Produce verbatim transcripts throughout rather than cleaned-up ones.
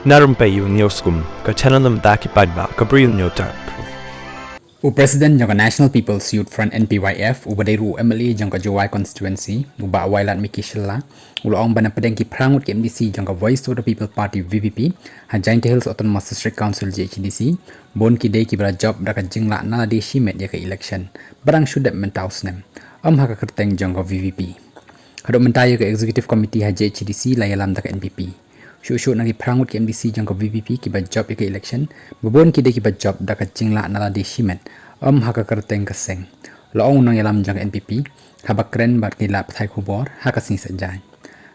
Na rympei ïa u News Kum, ka channel na bynta ki paidbah ka Bri u Newtap. U President jong ka National People's Youth Front N P Y F, uba dei ruh u M L A jong ka Jowai Constituency, u Bah Wailadmiki Shylla, u la ong ba na pdeng ki phra ngut ki M D C jong ka Voice of the People Party V P P ha Jaintia Hills Autonomous District Council J H A D C, bun ki dei kiba la jop da ka jinglah na lade shimet ïa ka election ba dang shu dep mynta u snem, ym ha ka kyrteng jong ka V P P. Haduh mynta ïa ka Executive Committee ha J H A D C la ïalam da ka N P P. Shuh shuh na ki phra ngut ki M D C jong ka V P P kiba jop ïa ka election, ba bun ki dei kiba jop da ka jinglah na lade shimet, ym ha ka kyrteng ka seng, la ong u nongïalam jong ka N P P, haba kren bad ki lad pathai khubor ha ka sngi Saitjaiñ.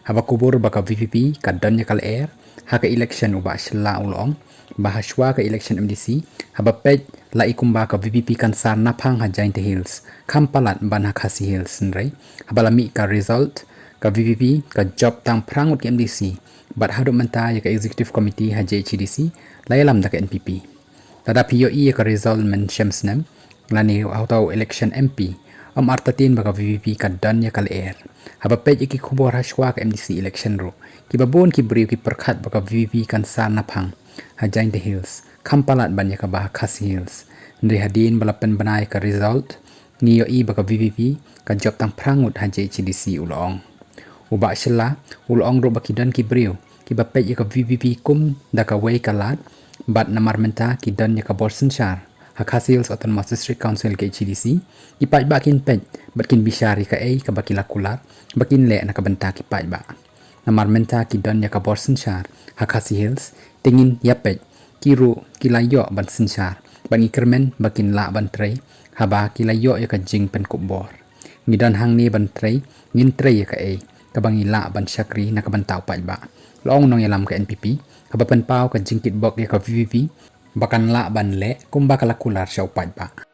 Haba kubur ba ka V P P ka don ïa ka lyer ha ka election, u Bah Shylla u la ong ba hashwa ka election M D C, haba peit la i kumba ka V P P kan sar naphang ha Jaintia Hills, kham palat ban ha Khasi Hills, hynrei haba la mih ka result, ka V P P ka jop tang phra ngut ki M D C, bad haduh mynta ïa ka Executive Committee ha J H A D C la ïalam da ka N P P. Lada phi ïohi ïa ka result mynshem snem, lane ha uta u election M P, ym artatien ba ka V P P ka don ïa ka lyer. Haba peit ïa ki khubor hashwa ka M D C election ruh, kiba bun ki briew ki pyrkhat ba ka V P P kan sar naphang ha Jaintia Hills, kham palat ban ïa kaba ha Khasi Hills. Hynrei hadien ba la pynbna ïa ka result, ngi ïohi ba ka V P P ka jop tang phra ngut ha J H A D C, u la ong. U Bah Shylla u la ong ruh ba ki don ki briew kiba peit ïa ka V P P kum da kawei ka lad, bad namar mynta ki don ïa ka bor synshar ha Khasi Hills Autonomous District Council K H A D C, ki paidbah kin peit bad kin bishar ïa kaei kaba ki la kular ba kin leh na ka bynta ki paidbah. Namar mynta ki don ïa ka bor synshar ha Khasi Hills, te ngin ïa peit, ki ruh ki la ïoh ban synshar, bad ngi kyrmen ba kin lah ban trei haba ki la ïoh ïa ka jingpynkup bor. Ngi don hangne ban trei, ngin trei ïa kaei kaba ngi lah ban shakri na ka bynta u paidbah, la ong u nongïalam ka N P P, haba pynpaw ka jingkitbok ïa ka V P P ba kan lah ban leh kumba ka la kular sha u paidbah.